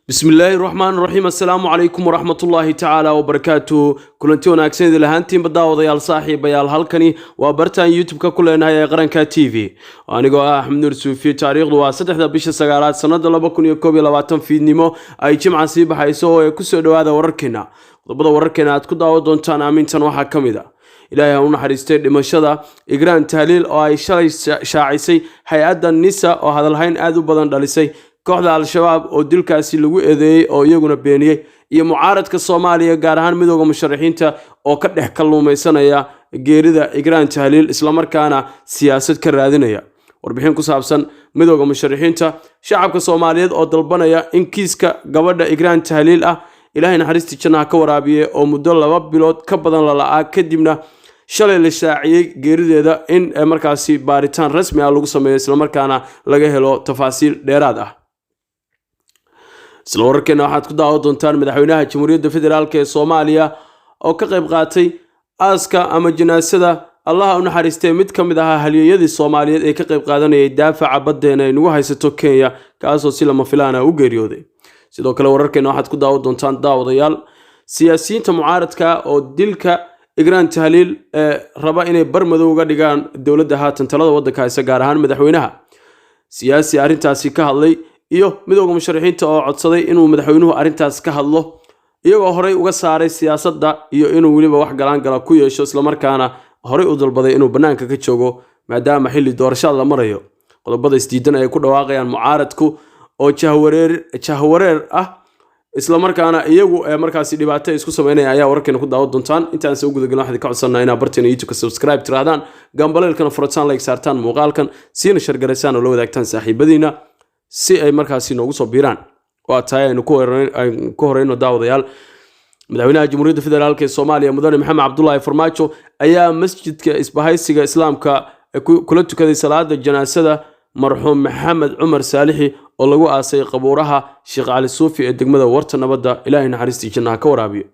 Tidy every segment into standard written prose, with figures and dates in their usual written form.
Bismillaahi raxmaan raxiim. Assalaamu calaykum waraxmatullaahi tacaala wabarakaatu. Kulanti wanaagsan idil ahaantiinba, daawadayaal, saaxiibayaal. Halkani waa bartaan YouTube-ka ku leenahay ee Qaranka TV, anigoo ah Axmed Nuur Suufiye. Taariikhdu waa 3-da bisha 9aad sanada 2021, fiidnimo ay Jimca sii baxayso oo ay kusoo dhawaada wararkeena. Qodobada wararkeena aad ku daawan doontaan aamintan waxaa ka mid a: Ilaahay ha u naxariistay dhimashada Igraan Tahliil oo ay shalay shaacisay hay-adda NISA oo hadalhayn aada u badan dhalisay, kooxda Al-Shabaab oo dilkaasi lagu eedeeyey oo iyaguna beeniyey, iyo mucaaradka Soomaaliya, gaar ahaan Midooda Musharaxiinta, oo ka dhex kalluumaysanaya geerida Igraan Tahliil, islamarkaana siyaasad ka raadinaya. Warbixin ku saabsan Midooda Musharaxiinta, shacabka Soomaaliyeed oo dalbanaya in kiiska gabadha Igraan Tahliil ah, Ilaahay naxariistii jannaha ka waraabiye, oo muddo 2 bilood ka badan la la'aa, kadibna shalay la shaaciyey geerideeda, in markaasi baaritaan rasmi ah lagu sameeyo, islamarkaana laga helo tafaasiil dheeraad ah. Isla wararkeena waxaad ku daawan doontaan madaxweynaha Jamhuuriyadda Federaalk ee Soomaaliya oo ka qayb qaatay aaska ama janaasada, Allaha u naxariistay, mid ka mid ahaa halyeeyadii Soomaaliyeed ee ka qayb qaadanayay daafaca baddeena ay nagu haysato Kenya, kaasoo si lama filaana u geeriyooday. Sidoo kale wararkeena waxaad ku daawan doontaan, daawadayaal, siyaasiyiinta mucaaradka oo dilka Igraan Tahliil ee raba inay bar madow uga dhigaan dowladda haatan talada waddanka haysa, gaar ahaan madaxweynaha, siyaasi arrintaasi ka hadlay, iyo Midooda Musharaxiinta oo codsaday inuu madaxweynuhu arrintaas ka hadlo, iyagoo horey uga saaray siyaasadda iyo inuu weliba wax galaangala ku yeesho, islamarkaana horey u dalbaday inuu bannaanka ka joogo maadaama xilli doorashada la marayo. Qodobada isdiidan ay ku dhawaaqayaan mucaaradku oo jahwareer ah, islamarkaana iyagu ee markaasi dhibaato isku sameynaya, ayaa wararkeena ku daawan doontaan. Intaan se u gudagelin, waxaan ka codsanaa inaa barteena YouTube-ka subscribe tirahdaan, gambaleelkana furataan, like saartaan muuqaalkan, siina share garaysaan oo la wadaagtaan saaxiibadiina si ay markaasi noogu soo biiraan. Waa tahay, aynu ku horeyno, daawadayaal. Madaxweynaha Jamhuuriyadda Federaalk ee Soomaaliya, Mudane Maxamed Cabdulaahi Farmaajo, ayaa Masjidka Isbahaysiga Islaamka kula tukaday salaada janaasada marxuum Maxamed Cumar Saalixi oo lagu aasay qabuuraha Sheekh Cali Suufi ee degmada Warta Nabadda. Ilaahay naxariistii jannaha ka waraabiyo.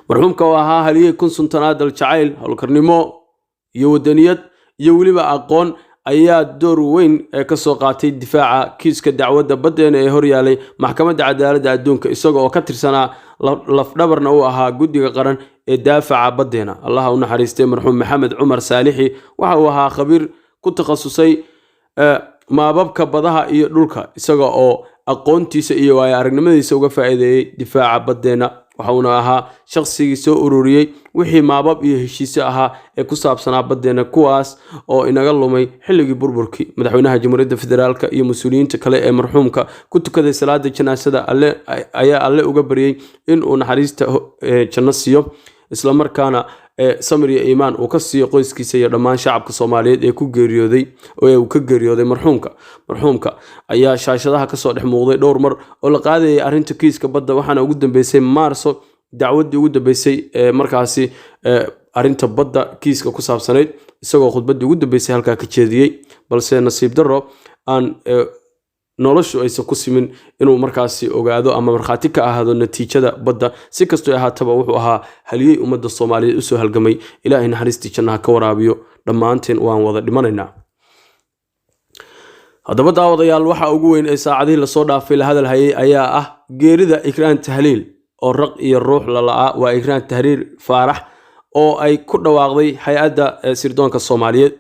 Marxuumka oo ahaa haliyey kun suntanaad daljacayl, howlkarnimo iyo wadaniyad iyo weliba aqoon, ayaa door weyn ee kasoo qaatay difaaca kiiska dacwadda baddeena ee horyaalay Maxkamadda Cadaaladda Adduunka, isaga oo ka tirsanaa, lafdhabarna uu ahaa guddiga qaran ee daafaca baddeena. Allaha u naxariistay marxuum Maxamed Cumar Saalixi waxa uu ahaa khabiir ku takhasusay maababka badaha iyo dhulka, isaga oo aqoontiisa iyo waayo aragnimadiisa uga faa'iideeyey difaaca baddeena. Waxauna ahaa shaqsigii soo ururiyey wixii maabab iyo heshiisyo ahaa ee ku saabsanaa baddeena, kuwaas oo inaga lumay xilligii burburkii. Madaxweynaha Jamhuuriyadda Federaalka iyo mas-uuliyiinta kale ee marxuumka ku tukaday salaada janaasada alle ayaa Alle uga baryey in uu naxariista janno siiyo, islamarkaana samir iyo iimaan uu ka siiyo qoyskiisa iyo dhammaan shacabka Soomaaliyeed ee ku geeriyooday ee uu ka geeriyooday marxuumka. Marxuumka ayaa shaashadaha kasoo dhex muuqday dhowr mar oo la qaadayay arrinta kiiska badda, waxaana ugu dambeysay Maarso dacwaddii ugu dambeysay ee markaasi arrinta badda kiiska ku saabsanayd, isagoo khudbaddii ugu dambeysay halkaa ka jeediyey, balse nasiib darro aan noloshu aysan ku simin inuu markaasi ogaado ama markhaati ka ahaado natiijada badda. Si kastoo ahaataba, wuxuu ahaa haliyey ummadda Soomaaliyeed usoo halgamay. Ilaahay naxariistii jannaha ka waraabiyo. Dhammaanteen waan wada dhimanaynaa. Haddaba daawadayaal, waxa ugu weyn ee saacadihii lasoo dhaafay la hadal hayay ayaa ah geerida Ikraan Tahliil oo raq iyo ruux lala'aa. Waa Ikraan Tahliil Faarax oo ay ku dhawaaqday hay-adda sirdoonka Soomaaliyeed.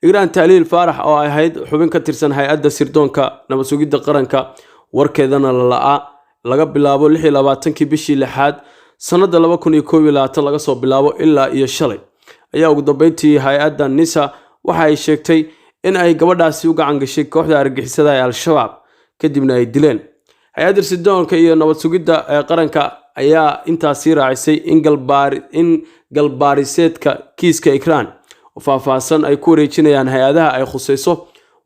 Igraan Tahliil Faarax oo ay ahayd xubin ka tirsan hay-adda sirdoonka nabad sugidda qaranka, warkeedana la la'aa laga bilaabo 26-kii bishii lixaad sannadda 2021 laga soo bilaabo ilaa iyo shalay, ayaa ugu dambeyntii hay-adda NISA waxa ay sheegtay in ay gabadhaasi u gacan gashay kooxda argagixisada ee Al-Shabaab, kadibna ay dileen. Hay-adda sirdoonka iyo nabad sugidda ee qaranka ayaa intaasii raacisay in galbaariseedka kiiska Ikraan oo faahfaahsan ay ku wareejinayaan hay-adaha ay khuseyso,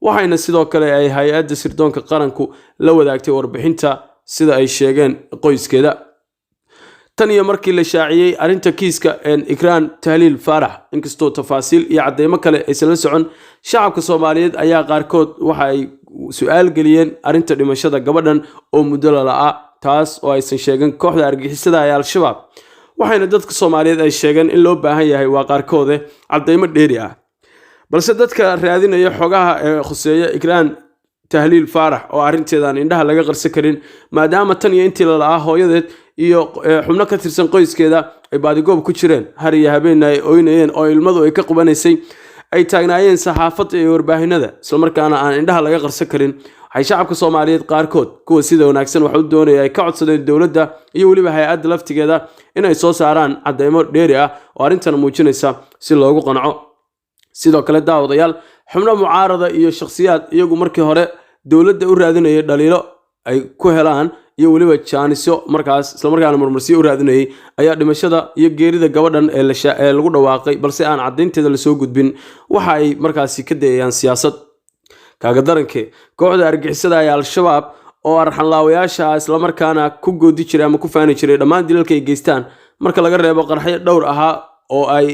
waxayna sidoo kale ay hay-adda sirdoonka qaranku la wadaagtay warbixinta, sida ay sheegeen qoyskeeda. Tan iyo markii la shaaciyey arrinta kiiska Ikraan Tahliil Faarax, inkastoo tafaasiil iyo cadeymo kale aysan la socon, shacabka Soomaaliyeed ayaa qaarkood waxa ay su-aal geliyeen arrinta dhimashada gabadhan oo muddo lala'aa, taas oo aysan sheegin kooxda argagixisada ee Al-Shabaab, waxayna dadka Soomaaliyeed ay sheegeen in loo baahan yahay, waa qaarkoode, cadeymo dheeri ah. Balse dadka raadinaya xogaha ee khuseeya Ikraan Tahliil Faarax oo arrinteedaan indhaha laga qarsan karin, maadaama tan iyo intii lala'aa hooyadeed iyo xubno ka tirsan qoyskeeda ay baadigoob ku jireen, har iyo habeenna ay oynayeen oo ilmadu ay ka qubanaysay, ay taagnaayeen saxaafadda iyo warbaahinada, islamarkaana aan indhaha laga qarsan karin. Waxay shacabka Soomaaliyeed qaarkood, kuwa sida wanaagsan wax u doonaya, ay ka codsadeen dowladda iyo weliba hay-adda laftigeeda inay soo saaraan cadeymo dheeri ah oo arrintan muujinaysa si loogu qanco. Sidoo kale, daawadayaal, xubno mucaarada iyo shakhsiyaad iyagu markii hore dowladda u raadinayay dhaliilo ay ku helaan iyo weliba jaanisyo markaas, islamarkaana marmarsiyo u raadinayay, ayaa dhimashada iyo geerida gabadhan ee lagu dhawaaqay balse aan caddaynteeda lasoo gudbin waxa ay markaasi ka dayayaan siyaasad. Kaaga darankee, kooxda argixisada ee Al-Shabaab oo arxanlaawayaasha ah, islamarkaana ku goodi jiray ama ku faani jiray dhammaan dilalka ay geystaan marka laga reebo qaraxyo dhowr ahaa oo ay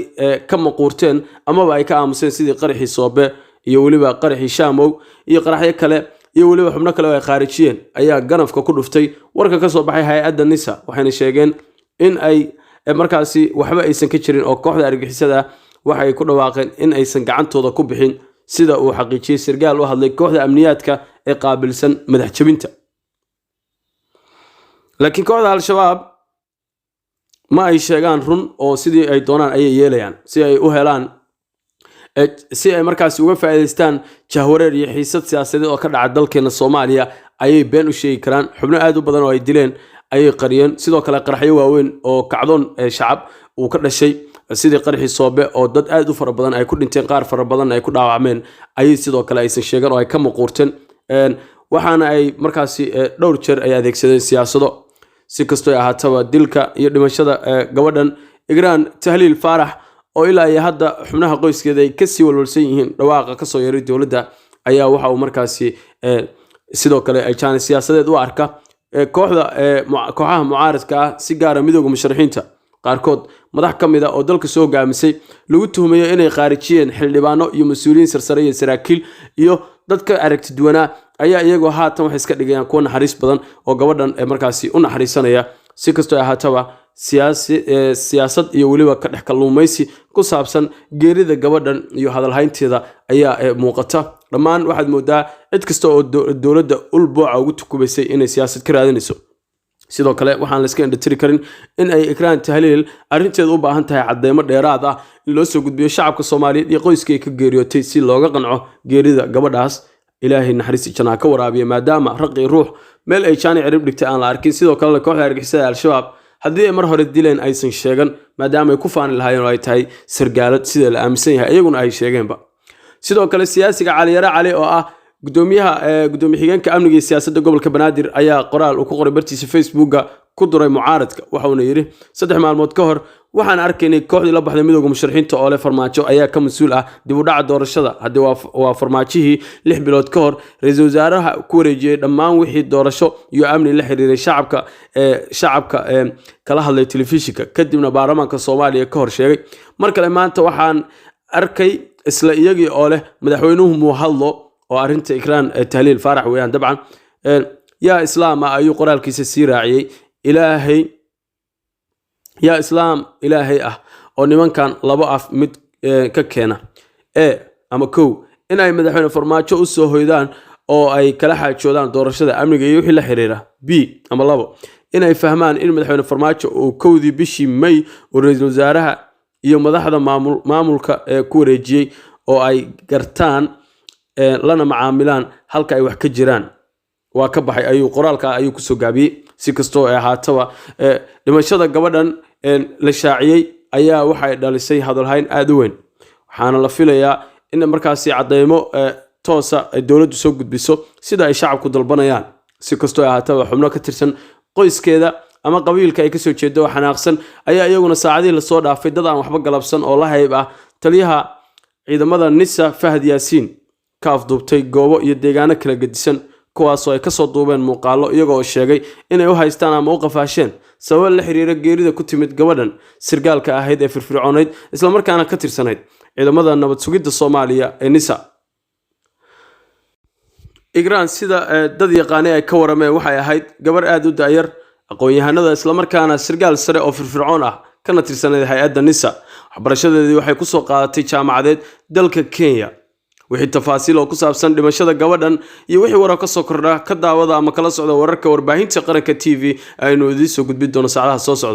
ka maquurteen amaba ay ka aamuseen, sidii qaraxii Soobe iyo weliba qaraxii Shaamow iyo qaraxyo kale iyo weliba xubno kale oo ay khaarijiyeen, ayaa ganafka ku dhuftay warka ka soo baxay hay-adda NISA, waxayna sheegeen in ay markaasi waxba aysan ka jirin oo kooxda argixisada waxay ku dhawaaqeen in aysan gacantooda ku bixin, sida uu xaqiijiyey sargaal u hadlay kooxda amniyaadka ee qaabilsan madax jebinta. Laakiin kooxda Al-Shabaab ma ay sheegaan run oo sidii ay doonaan ayay yeelayaan si ay u helaan, si ay markaasi uga faa'iidaystaan jahwareer iyo xiisad siyaasadeed oo ka dhaca dalkeena Soomaaliya ayay been u sheegi karaan. Xubno aad u badan oo ay dileen ayay qariyeen. Sidoo kale qaraxyo waaweyn oo kacdoon shacab uu ka dhashay, sidii qaraxii Soobe oo dad aad u fara badan ay ku dhinteen, qaar fara badan ay ku dhaawacmeen, ayay sidoo kale aysan sheegan oo ay ka muquurteen. Waxaana ay markaasi dhowr jeer ay adeegsadeen siyaasado. Si kastoo ay ahaataba, dilka iyo dhimashada gabadhan Igraan Tahliil Faarax, oo ilaa iyo hadda xubnaha qoyskeeda ay kasii walwalsan yihiin dhawaaqa kasoo yaray dowladda, ayaa waxa uu markaasi sidoo kale ay jaanis siyaasadeed u arka kooxda kooxaha mucaaradka ah, si gaara Midooda Musharaxiinta qaarkood. Madax ka mid a oo dalka soo hogaamisay lagu tuhumayo inay khaarijiyeen xildhibaano iyo mas-uuliyiin sarsare iyo saraakiil iyo dad ka aragti duwanaa, ayaa iyagoo haatan waxay iska dhigayaan kuwo naxariis badan oo gabadhan markaasi u naxariisanaya. Si kastoo ay ahaataba, siyaasi siyaasad iyo weliba ka dhex kalluumaysi ku saabsan geerida gabadhan iyo hadalhaynteeda ayaa muuqata. Dhammaan waxaad moodaa cid kasta oo dowladda ulbooca ugu tukubaysay inay siyaasad ka raadinayso. Sidoo kale waxaan la iska indhatiri karin in ay Ikraan Tahliil arrinteedu u baahan tahay cadeymo dheeraad ah in loo soo gudbiyo shacabka Soomaaliyeed iyo qoyskii ay ka geeriyootay, si looga qanco geerida gabadhaas. Ilaahay naxariista janaa ka waraabiya, maadaama raqi ruux meel ay jaani cirib dhigtay aan la arkin. Sidoo kalena kooxda argixisada Al-Shabaab haddii ay mar hore dileen aysan sheegan, maadaama ay ku faani lahaayeen oo ay tahay sargaalad, sida la aaminsan yahay, iyaguna ay sheegeenba. Sidoo kale siyaasiga Caliyare Cali oo ah gudoomiyaha gudoomiye xigeenka amniga iyo siyaasadda gobolka Banaadir ayaa qoraal uu ku qoray bartiisa Facebooka ku duray mucaaradka. Waxauna yidhi: 3 maalmood ka hor waxaan arkaynay kooxdii la baxday Midooda Musharaxiinta oo leh Farmaajo ayaa ka mas-uul ah dib u dhaca doorashada. Haddii waa Farmaajihii 6 bilood ka hor ra-iisul wasaaraha ku wareejiyey dhammaan wixii doorasho iyo amni la xiriiray, shacabka kala hadlay telefishinka, kadibna baarlamaanka Soomaaliya ka hor sheegay. Mar kale maanta waxaan arkay isla iyagii oo leh madaxweynuhu muu hadlo, oo arrinta Ikraan Tahliil Faarax weeyaan dabcan. Yaa islaam ah, ayuu qoraalkiisa sii raaciyey, Ilaahay yaa islaam Ilaahay ah oo nimankan labo af mid ka keena e ama kow in ay madaxweyne Farmaajo u soo hoydaan oo ay kala xaajoodaan doorashada, amniga iyo wixii la xiriira; b ama labo, inay fahmaan in madaxweyne Farmaajo uu 1dii bishii May uu ra-iisul wasaaraha iyo madaxda maamulka ee ku wareejiyey, oo ay gartaan lana macaamilaan halka ay wax ka jiraan. Waa ka baxay, ayuu qoraalka ayuu kusoo gaabiyey. Si kastoo ay ahaataba, dhimashada gabadhan la shaaciyey ayaa waxay dhalisay hadalhayn aada u weyn, waxaana la filayaa in markaasi cadeymo toosa ay dowladdu soo gudbiso, sida ay shacabku dalbanayaan. Si kastoo ay ahaataba, xubno ka tirsan qoyskeeda ama qabiilka ay kasoo jeedo oo xanaaqsan ayaa iyaguna saacadihii lasoo dhaafay dad aan waxba galabsan oo la hayb ah taliyaha ciidamada NISA Fahad Yaasiin ka afduubtay goobo iyo deegaano kala gedisan, kuwaasoo ay kasoo duubeen muuqaallo, iyagoo sheegay inay u haystaan ama u qafaasheen sabab la xiriira geerida ku timid gabadhan sirgaalka ahayd ee firfircoonayd, islamarkaana ka tirsanayd ciidamada nabad sugidda Soomaaliya ee NISA. Igraan, sida dad yaqaanay ay ka warameen, waxay ahayd gabar aada u da'yar, aqoon-yahanada, islamarkaana sirgaal sare oo firfircoon ah, kana tirsanayd hay-adda NISA. Waxbarashadeedii waxay kusoo qaadatay jaamacadeed dalka Kenya. Wixii tafaasiil oo ku saabsan dhimashada gabadhan iyo wixii warar ka soo kordha, ka daawada ama kala socda wararka warbaahinta Qaranka TV aynu idiin soo gudbin doono saacadaha soo socda.